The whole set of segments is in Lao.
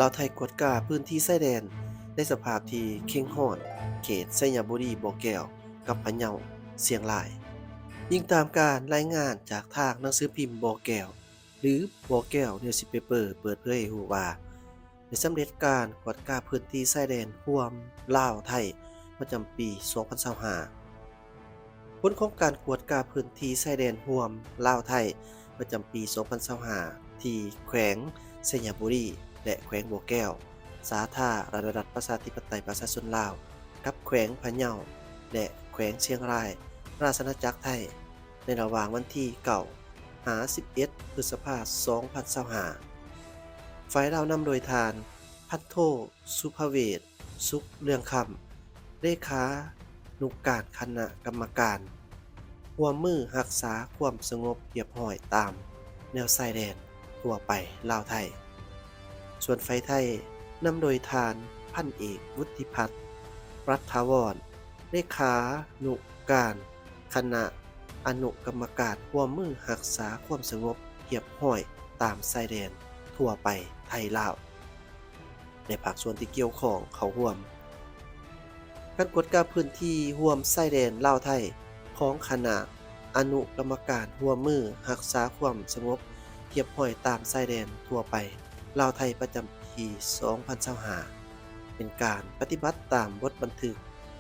ລາວໄທກວດກາພື້ນທີ່ຊາຍແດນໃນສະພາບທີ່ເຄັ່ງຮ້ອນ ເຂດໄຊຍະບູລີ, ບໍ່ແກ້ວ ກັບພະເຍົາ, ຊຽງລາຍ. ອີງຕາມການລາຍງານຈາກທາງໜັງສືພິມບໍ່ແກ້ວ ຫຼື ບໍ່ແກ້ວ Newspaper ເປີດເຜີຍໃຫ້ຮູ້ວ່າ ໄດ້ສຳເລັດການກວດກາພື້ນທີ່ຊາຍແດນຮ່ວມລາວ-ໄທ ປະຈຳປີສອງພັນຊາວຫ້າ. ຜົນຂອງການກວດກາພື້ນທີ່ຊາຍແດນຮ່ວມລາວ-ໄທ ປະຈຳປີສອງພັນຊາວຫ້າ ທີ່ແຂວງໄຊຍະບູລີ ແລະ ແຂວງບໍ່ແກ້ວ ສາທາລະນະລັດ ປະຊາທິປະໄຕ ປະຊາຊົນລາວ ກັບແຂວງພະເຍົາ ແລະ ແຂວງຊຽງລາຍ ລາຊະອານາຈັກໄທ ໃນລະຫວ່າງວັນທີເກົ້າ ຫາ ສິບເອັດ ພຶດສະພາ ສອງພັນຊາວຫ້າ. ຝ່າຍລາວນຳໂດຍທ່ານ ພັນໂທ ສຸພະເວດ ສຸກເຮືອງຄຳ ເລຂານຸການຄະນະກຳມະການຮ່ວມມືຮັກສາຄວາມສະຫງົບຮຽບຮ້ອຍຕາມແນວຊາຍແດນທົ່ວໄປລາວ-ໄທ. ສ່ວນຝ່າຍໄທນຳໂດຍທ່ານ ພັນເອກ ວຸດທິພັດ ປັດຖາວອນ ເລຂານຸການຄະນະອະນຸກຳມະການຮ່ວມມືຮັກສາຄວາມສະຫງົບຮຽບຮ້ອຍຕາມຊາຍແດນທົ່ວໄປໄທ-ລາວ ແລະ ພາກສ່ວນທີ່ກ່ຽວຂ້ອງເຂົ້າຮ່ວມ. ການກວດກາພື້ນທີ່ຮ່ວມຊາຍແດນລາວ-ໄທ ຂອງຄະນະອະນຸກຳມະການຮ່ວມມືຮັກສາຄວາມສະຫງົບຮຽບຮ້ອຍຕາມຊາຍແດນທົ່ວໄປລາວ-ໄທ ປະຈຳປີສອງພັນຊາວຫ້າ ເປັນການປະຕິບັດຕາມບົດບັນທຶກ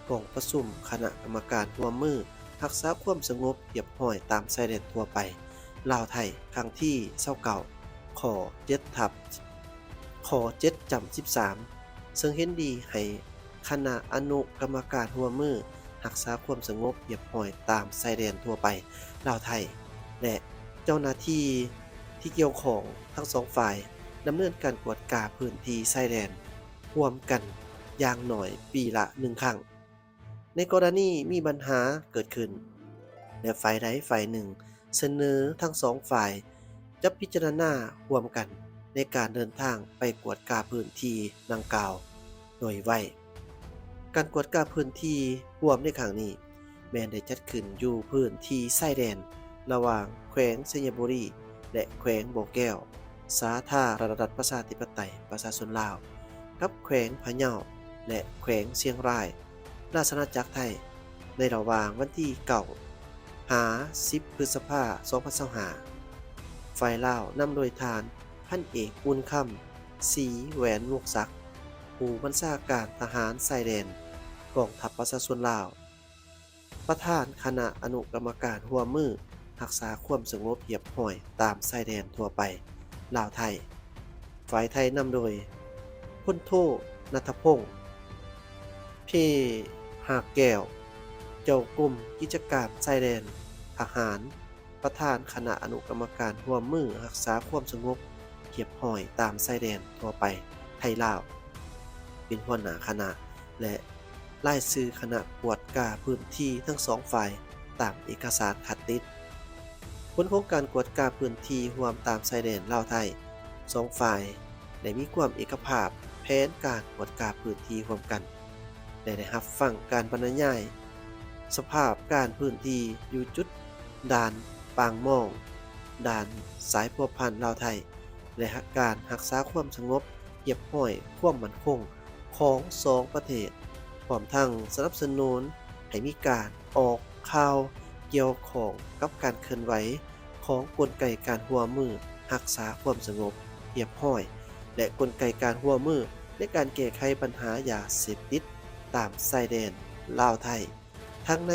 ກອງປະຊຸມຄະນະກຳມະການຮ່ວມມືຮັກສາຄວາມສະຫງົບຮຽບຮ້ອຍຕາມຊາຍແດນທົ່ວໄປລາວ-ໄທ ຄັ້ງທີຊາວເກົ້າ ຂໍ້ເຈັດ ທັບ ຂໍ້ເຈັດ ຈຳສິບສາມ ເຊິ່ງເຫັນດີໃຫ້ຄະນະອະນຸກຳມະການຮ່ວມມືຮັກສາຄວາມສະຫງົບຮຽບຮ້ອຍຕາມຊາຍແດນທົ່ວໄປລາວ-ໄທ ແລະ ເຈົ້າໜ້າທີ່ທີ່ກ່ຽວຂ້ອງທັງສອງຝ່າຍ ດຳເນີນການກວດກາພື້ນທີ່ຊາຍແດນຮ່ວມກັນຢ່າງໜ້ອຍປີລະໜຶ່ງຄັ້ງ. ໃນກໍລະນີມີບັນຫາເກີດຂຶ້ນ ແລະ ຝ່າຍໃດຝ່າຍໜຶ່ງສະເໜີທັງສອງຝ່າຍ ຈະພິຈາລະນາຮ່ວມກັນໃນການເດີນທາງໄປກວດກາພື້ນທີ່ດັ່ງກ່າວໂດຍໄວ. ການກວດກາພື້ນທີ່ຮ່ວມໃນຄັ້ງນີ້ ແມ່ນໄດ້ຈັດຂຶ້ນຢູ່ພື້ນທີ່ຊາຍແດນລະຫວ່າງແຂວງໄຊຍະບູລີ ແລະ ແຂວງບໍ່ແກ້ວ ສາທາລະນະລັດ ປະຊາທິປະໄຕ ປະຊາຊົນລາວ ກັບແຂວງພະເຍົາ ແລະ ແຂວງຊຽງລາຍ ລາຊະອານາຈັກໄທ ໃນລະຫວ່າງວັນທີເກົ້າ ຫາ ສິບ ພຶດສະພາ ສອງພັນຊາວຫ້າ. ຝ່າຍລາວນຳໂດຍທ່ານ ພັນເອກ ອຸ່ນຄຳ ສີແຫວນ ມຸກສັກ ຜູ້ບັນຊາການທະຫານຊາຍແດນ ກອງທັບປະຊາຊົນລາວ ປະທານຄະນະອະນຸກຳມະການຮ່ວມມືຮັກສາຄວາມສະຫງົບຮຽບຮ້ອຍຕາມຊາຍແດນທົ່ວໄປລາວ-ໄທ. ຝ່າຍໄທນຳໂດຍ ພົນໂທ ນັດທະພົງ ເພຮາກແກ້ວ ເຈົ້າກົມກິດຈະການຊາຍແດນທະຫານ ປະທານຄະນະອະນຸກຳມະການຮ່ວມມືຮັກສາຄວາມສະຫງົບຮຽບຮ້ອຍຕາມຊາຍແດນທົ່ວໄປໄທ-ລາວ ເປັນຫົວໜ້າຄະນະ ແລະ ລາຍຊື່ຄະນະກວດກາພື້ນທີ່ທັງສອງຝ່າຍຕາມເອກະສານຄັດຕິດ. ຜົນຂອງການກວດກາພື້ນທີ່ຮ່ວມຕາມຊາຍແດນລາວ-ໄທ ສອງຝ່າຍໄດ້ມີຄວາມເອກະພາບແຜນການກວດກາພື້ນທີ່ຮ່ວມກັນ ແລະ ໄດ້ຮັບຟັງການບັນລະຍາຍສະພາບການພື້ນທີ່ຢູ່ຈຸດດ່ານປາງມອງ, ດ່ານສາຍພົວພັນລາວ-ໄທ ແລະ ການຮັກສາຄວາມສະຫງົບຮຽບຮ້ອຍ, ຄວາມໝັ້ນຄົງຂອງສອງປະເທດ, ພ້ອມທັງສະໜັບສະໜູນໃຫ້ມີການອອກຂ່າວກ່ຽວຂ້ອງກັບການເຄື່ອນໄຫວ ຂອງກົນໄກການຮ່ວມມືຮັກສາຄວາມສະຫງົບຮຽບຮ້ອຍ ແລະ ກົນໄກການຮ່ວມມືໃນການແກ້ໄຂບັນຫາຢາເສບຕິດຕາມຊາຍແດນລາວ-ໄທ ທັງໃນ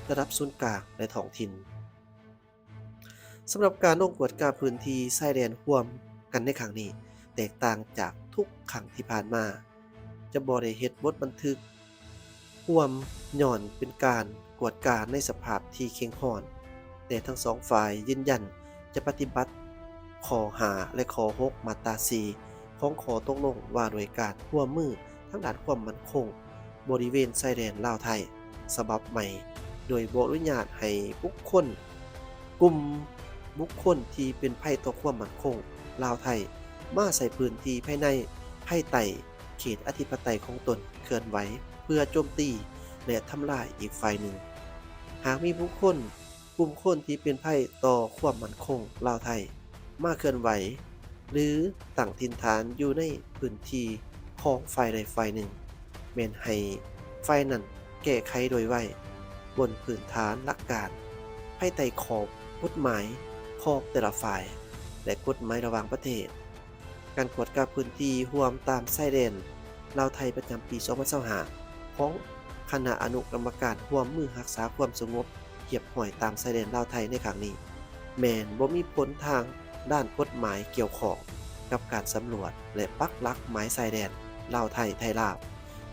ລະດັບສູນກາງ ແລະ ທ້ອງຖິ່ນ. ສຳລັບການລົງກວດກາພື້ນທີ່ຊາຍແດນຮ່ວມກັນໃນຄັ້ງນີ້ ແຕກຕ່າງຈາກທຸກຄັ້ງທີ່ຜ່ານມາ. ຈະບໍ່ໄດ້ເຮັດບົດບັນທຶກຮ່ວມ ຍ້ອນເປັນການກວດກາໃນສະພາບທີ່ເຄັ່ງຮ້ອນ, ແຕ່ທັງສອງຝ່າຍຢືນຢັນຈະປະຕິບັດຂໍ້ຫ້າ ແລະ ຂໍ້ຫົກ ມາດຕາສີ່ ຂອງຂໍ້ຕົກລົງວ່າດ້ວຍການຮ່ວມມືທາງດ້ານຄວາມໝັ້ນຄົງບໍລິເວນຊາຍແດນລາວ-ໄທ ສະບັບໃໝ່, ໂດຍບໍ່ອະນຸຍາດໃຫ້ບຸກຄົນ, ກຸ່ມບຸກຄົນທີ່ເປັນໄພຕໍ່ຄວາມໝັ້ນຄົງລາວ-ໄທ ມາໃຊ້ພື້ນທີ່ພາຍໃນ, ພາຍໃຕ້ ເຂດອະທິປະໄຕຂອງຕົນເຄື່ອນໄຫວເພື່ອໂຈມຕີ ແລະ ທຳລາຍອີກຝ່າຍໜຶ່ງ. ຫາກມີບຸກຄົນ, ກຸ່ມຄົນທີ່ເປັນໄພຕໍ່ຄວາມໝັ້ນຄົງລາວ-ໄທ ມາເຄື່ອນໄຫວ ຫຼືຕັ້ງຖິ່ນຖານຢູ່ໃນພື້ນທີ່ຂອງຝ່າຍໃດຝ່າຍໜຶ່ງ, ແມ່ນໃຫ້ຝ່າຍນັ້ນແກ້ໄຂໂດຍໄວ ບົນພື້ນຖານຫຼັກການ ພາຍໃຕ້ຂອບກົດໝາຍຂອງແຕ່ລະຝ່າຍ ແລະ ກົດໝາຍລະຫວ່າງປະເທດ. ການກວດກາພື້ນທີ່ຮ່ວມຕາມຊາຍແດນລາວ-ໄທ ປະຈຳປີສອງພັນຊາວຫ້າ ຂອງຄະນະອະນຸກຳມະການຮ່ວມມືຮັກສາຄວາມສະຫງົບຮຽບຮ້ອຍຕາມຊາຍແດນລາວ-ໄທໃນຄັ້ງນີ້ ແມ່ນບໍ່ມີຜົນທາງດ້ານກົດໝາຍກ່ຽວຂ້ອງກັບການສຳຫຼວດ ແລະ ປັກຫຼັກໝາຍຊາຍແດນລາວ-ໄທ, ໄທ-ລາວ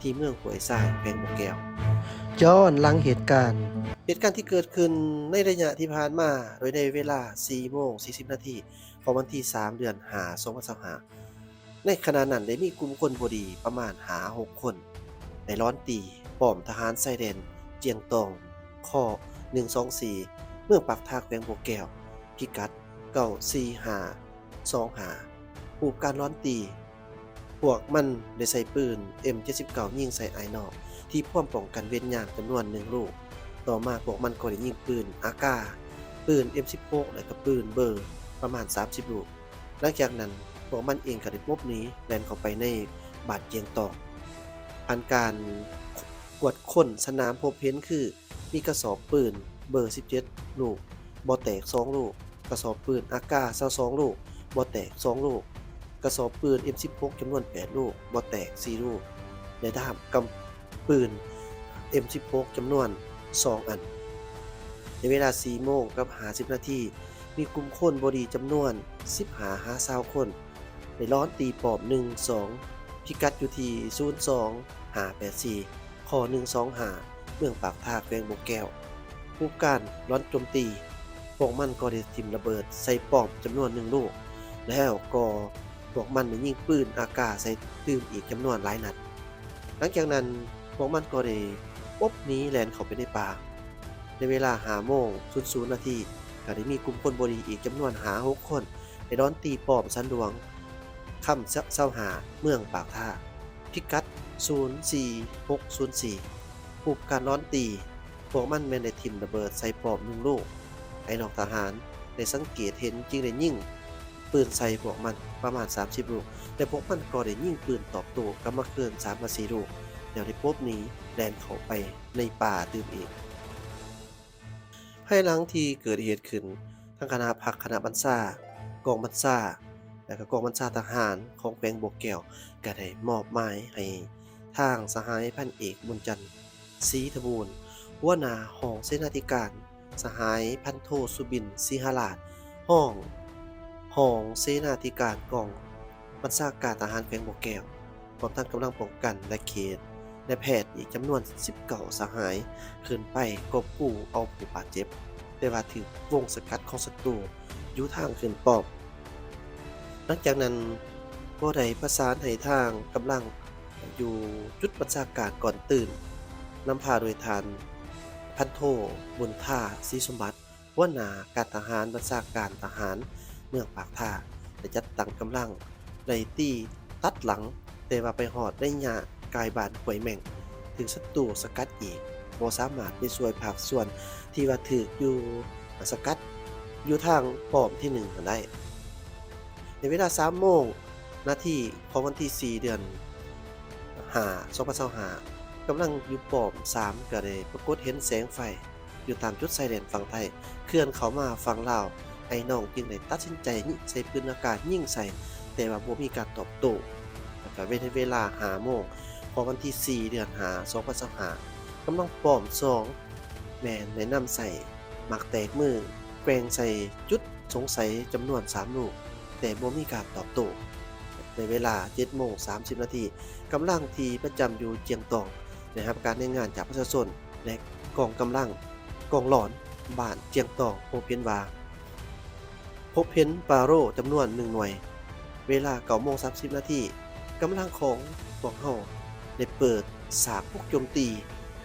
ທີ່ເມືອງຫ້ວຍຊາຍ ແຂວງບໍ່ແກ້ວ. ຍ້ອນຫຼັງເຫດການ ເຫດການທີ່ເກີດຂຶ້ນໃນໄລຍະທີ່ຜ່ານມາ, ໂດຍໃນເວລາສີ່ໂມງສີ່ສິບນາທີ ຂອງວັນທີສາມ ເດືອນຫ້າ ສອງພັນຊາວຫ້າ ໃນຂະນະນັ້ນໄດ້ມີກຸ່ມຄົນບໍ່ດີປະມານຫ້າຫົກຄົນ ໄດ້ລ້ອນຕີປ້ອມທະຫານຊາຍແດນຈຽງຕອງ ຄ ໜຶ່ງສອງສີ່ ເມືອງປາກທາ ແຂວງບໍ່ແກ້ວ ພິກັດເກົ້າສີ່ຫ້າສອງຫ້າ. ຮູບການລ້ອນຕີ, ພວກມັນໄດ້ໃຊ້ປືນເອັມເຈັດສິບເກົ້າຍິງໃສ່ອ້າຍນ້ອງທີ່ພວມປ້ອງກັນເວນຍາມຈຳນວນໜຶ່ງລູກ. ຕໍ່ມາພວກມັນກໍໄດ້ຍິງປືນອາກາ, ປືນເອັມສິບຫົກ ແລະ ກະປືນເບີປະມານສາມສິບລູກ. ຫຼັງຈາກນັ້ນພວກມັນເອງກໍໄດ້ຫຼົບໜີແລ່ນເຂົ້າໄປໃນບ້ານຈຽງຕອງ. ຜ່ານການກວດຄົ້ນສະໜາມພົບເຫັນຄື ມີກະສອບປືນເບີສິບເຈັດລູກ ບໍ່ແຕກສອງລູກ, ກະສອບປືນອາກາຊາວສອງລູກ ບໍ່ແຕກສອງລູກ, ກະສອບປືນເອັມສິບຫົກຈຳນວນແປດລູກ ບໍ່ແຕກສີ່ລູກ ແລະ ດ້າມກຳ ປືນເອັມສິບຫົກຈຳນວນສອງອັນ. ໃນເວລາສີ່ໂມງກັບຫ້າສິບນາທີ ມີກຸ່ມຄົນບໍ່ດີຈຳນວນສິບຫ້າຫາຊາວຄົນ ໄດ້ລ້ອນຕີປ້ອມໜຶ່ງສອງ ພິກັດຢູ່ທີ່ສູນສອງຫ້າແປດສີ່ ຄ ໜຶ່ງສອງຫ້າ ເມືອງປາກທາ ແຂວງບໍ່ແກ້ວ. ຮູບການລ້ອນໂຈມຕີ, ພວກມັນກໍໄດ້ຖິ້ມລະເບີດໃສ່ປ້ອມຈຳນວນໜຶ່ງລູກ ແລ້ວກໍພວກມັນໄດ້ຍິງປືນອາກາໃສ່ຕື່ມອີກຈຳນວນຫຼາຍນັດ. ຫຼັງຈາກນັ້ນພວກມັນກໍໄດ້ຫຼົບໜີແລ່ນເຂົ້າໄປໃນປ່າ. ໃນເວລາຫ້າໂມງສູນນາທີ ກໍໄດ້ມີກຸ່ມຄົນບໍ່ດີອີກຈຳນວນຫ້າຫົກຄົນ ໄດ້ລ້ອນຕີປ້ອມສັນຫຼວງຄຳຊາວຫ້າ ເມືອງປາກທາ ພິກັດສູນສີ່ຫົກສູນສີ່. ຮູບການລ້ອນຕີ, ພວກມັນແມ່ນໄດ້ຖິ້ມລະເບີດໃສ່ປ້ອມໜຶ່ງລູກ. ໄອ້ນ້ອງທະຫານໄດ້ສັງເກດເຫັນຈຶ່ງໄດ້ຍິງ ປືນໃສ່ພວກມັນປະມານສາມສິບລູກ ແລະ ພວກມັນກໍໄດ້ຍິງປືນຕອບໂຕ້ກັບມາຄືນສາມຫາສີ່ລູກ ແລ້ວໄດ້ຫຼົບໜີແລ່ນເຂົ້າໄປໃນປ່າຕື່ມອີກ. ພາຍຫຼັງທີ່ເກີດເຫດຂຶ້ນ, ທາງຄະນະພັກຄະນະບັນຊາ, ກອງບັນຊາ ແລະ ກະກອງບັນຊາທະຫານຂອງແຂວງບໍ່ແກ້ວ ກະໄດ້ມອບໝາຍໃຫ້ທາງສະຫາຍພັນເອກ ບຸນຈັນ ສີທະບູນ ຫົວໜ້າຫ້ອງເສນາທິການ, ສະຫາຍພັນໂທ ສຸບິນ ສີຫະລາດ ຮອງ ຮອງເສນາທິການກອງບັນຊາການທະຫານແຂວງບໍ່ແກ້ວ ພ້ອມທັງກຳລັງປ້ອງກັນ ແລະ ເຂດ ແລະ ແພດອີກຈຳນວນສິບເກົ້າສະຫາຍ ຂຶ້ນໄປກອບກູ້ເອົາຜູ້ບາດເຈັບ, ແຕ່ວ່າຖືກວົງສະກັດຂອງສັດຕູຢູ່ທາງຂຶ້ນປ້ອມ. ຫຼັງຈາກນັ້ນກໍໄດ້ປະສານໃຫ້ທາງກຳລັງຢູ່ຈຸດບັນຊາການກ່ອນຕື່ນ ນຳພາໂດຍທ່ານພັນໂທ ບຸນທາ ສີສົມບັດ ຫົວໜ້າການທະຫານບັນຊາການທະຫານເມືອງປາກທາ ໄດ້ຈັດຕັ້ງກຳລັງໄລ່ຕີຕັດຫຼັງ, ແຕ່ວ່າໄປຮອດໄລຍະກາຍບ້ານຫ້ວຍແມ່ງ ຖືກສັດຕູສະກັດອີກ, ບໍ່ສາມາດໄປຊ່ວຍພາກສ່ວນທີ່ວ່າຖືກຢູ່ ສະກັດຢູ່ທາງປ້ອມທີໜຶ່ງຫັ້ນໄດ້. ໃນເວລາສາມໂມງນາທີຂອງວັນທີສີ່ ເດືອນຫ້າ ສອງພັນຊາວຫ້າ ກຳລັງຢູ່ປ້ອມສາມ ກໍໄດ້ປາກົດເຫັນແສງໄຟ ຢູ່ຕາມຈຸດຊາຍແດນຝັ່ງໄທ ເຄື່ອນເຂົ້າມາຝັ່ງລາວ, ອ້າຍນ້ອງຈຶ່ງໄດ້ຕັດສິນໃຈຍິງໃສ່ປືນອາກາດຍິງໃສ່, ແຕ່ວ່າບໍ່ມີການຕອບໂຕ້. ແລ້ວກໍເວລາ ເວລາຫ້າໂມງຂອງວັນທີສີ່ ເດືອນຫ້າ ສອງພັນຊາວຫ້າ ກຳລັງປ້ອມສອງ ແມ່ນໄດ້ນຳໃຊ້ໝາກແຕກມືແກວ່ງໃສ່ຈຸດສົງໄສຈຳນວນສາມລູກ, ແຕ່ບໍ່ມີການຕອບໂຕ້. ໃນເວລາເຈັດໂມງສາມສິບນາທີ, ກຳລັງທີ່ປະຈຳຢູ່ຈຽງຕອງ ໄດ້ຮັບການລາຍງານຈາກປະຊາຊົນ ແລະ ກອງກຳລັງກອງຫຼອນບ້ານຈຽງຕອງ ພົບເຫັນວ່າ ພົບເຫັນປາໂຣຈຳນວນໜຶ່ງໜ່ວຍ. ເວລາເກົ້າໂມງສາມສິບນາທີ, ກຳລັງຂອງພວກເຮົາໄດ້ເປີດສາກບຸກໂຈມຕີ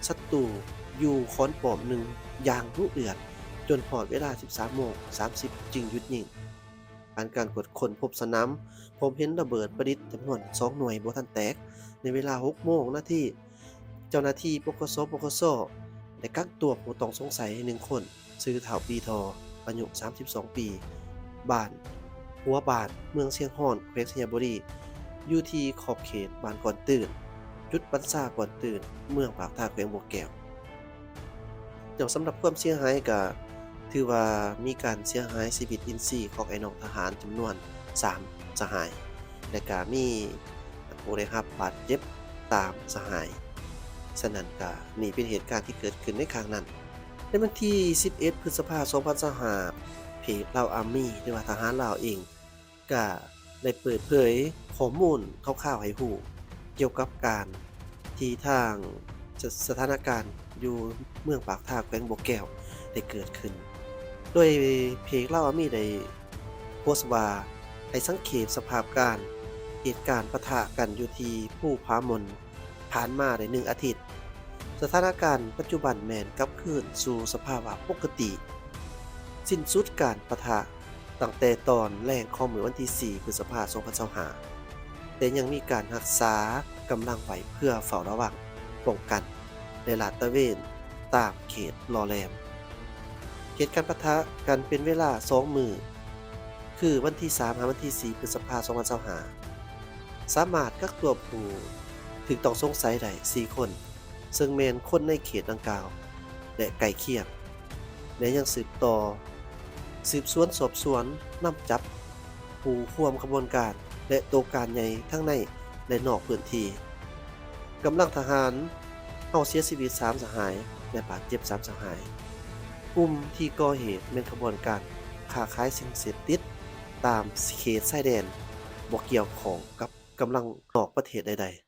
ສັດຕູຢູ່ຂອນປ້ອມໜຶ່ງຢ່າງດຸເດືອດ, ຈົນຮອດເວລາສິບສາມໂມງສາມສິບຈຶ່ງຢຸດຍິງ. ຜ່ານການກວດຄົ້ນພົບສະໜາມ ພົບເຫັນລະເບີດປະດິດຈຳນວນສອງໜ່ວຍບໍ່ທັນແຕກ. ໃນເວລາຫົກໂມງນາທີ ເຈົ້າໜ້າທີ່ ປກສ ປກສ ໄດ້ກັກຕົວຜູ້ຕ້ອງສົງໄສໜຶ່ງຄົນ ຊື່ທ້າວປີທໍ ອາຍຸສາມສິບສອງປີ ບ້ານ ຫົວບ້ານ ເມືອງຊຽງຮອນ ແຂວງໄຊຍະບູລີ ຢູ່ທີ່ຂອບເຂດບ້ານກອນຕື້ນ ຈຸດບັນຊາກອນຕື້ນ ເມືອງປາກທາ ແຂວງບໍ່ແກ້ວ. ແລ້ວສຳລັບຄວາມເສຍຫາຍ ກໍຖືວ່າມີການເສຍຫາຍຊີວິດອິນຊີຂອງອ້າຍນ້ອງທະຫານຈຳນວນສາມສະຫາຍ ແລະ ກໍມີຜູ້ໄດ້ຮັບບາດເຈັບຕາມສະຫາຍ. ສະນັ້ນ ກໍນີ້ເປັນເຫດການທີ່ເກີດຂຶ້ນໃນຄັ້ງນັ້ນ. ໃນວັນທີສິບເອັດ ພຶດສະພາ ສອງພັນຊາວຫ້າ ເພຈລາວອາມີ ຫຼືວ່າທະຫານລາວເອງ ກໍໄດ້ເປີດເຜີຍຂໍ້ມູນຄ່າວໆໃຫ້ຮູ້ ກ່ຽວກັບການທີ່ທາງ ສະ ສະຖານະການຢູ່ເມືອງປາກທາ ແຂວງບໍ່ແກ້ວ ໄດ້ເກີດຂຶ້ນ, ໂດຍເພຈລາວອາມີ ໄດ້ໂພສວ່າ ໃຫ້ສັງເຂບສະພາບການ ເຫດການປະທະກັນຢູ່ທີ່ພູຜາມົນ ຜ່ານມາໄດ້ໜຶ່ງອາທິດ. ສະຖານະການປັດຈຸບັນແມ່ນກັບຄືນສູ່ສະພາວະປົກກະຕິ, ສິ້ນສຸດການປະທະຕັ້ງແຕ່ຕອນແລງຂອງມື້ວັນທີສີ່ ພຶດສະພາ ສອງພັນຊາວຫ້າ ແຕ່ຍັງມີການຮັກສາກຳລັງໄວ້ເພື່ອເຝົ້າລະວັງ, ປ້ອງກັນ ແລະ ລາດຕະເວນຕາມເຂດຫຼໍ່ແຫຼມ. ເຫດການປະທະກັນເປັນເວລາສອງມື້ ຄືວັນທີສາມ ຫາວັນທີສີ່ ພຶດສະພາ ສອງພັນຊາວຫ້າ ສາມາດກັກຕົວຜູ້ຖືກຕ້ອງສົງໄສໄດ້ສີ່ຄົນ, ເຊິ່ງແມ່ນຄົນໃນເຂດດັ່ງກ່າວ ແລະ ໃກ້ຄຽງ, ແລະ ຍັງສືບຕໍ່ສືບສວນສອບສວນນຳຈັບຜູ້ຮ່ວມຂະບວນການ ແລະ ໂຕການໃຫຍ່ທັງໃນ ແລະ ນອກພື້ນທີ່. ກຳລັງທະຫານເຮົາເສຍຊີວິດສາມສະຫາຍ ແລະ ບາດເຈັບສາມສະຫາຍ. ກຸ່ມທີ່ກໍ່ເຫດແມ່ນຂະບວນການຄ້າຂາຍສິ່ງເສບຕິດຕາມເຂດຊາຍແດນ, ບໍ່ກ່ຽວຂ້ອງກັບກຳລັງນອກປະເທດໃດໆ.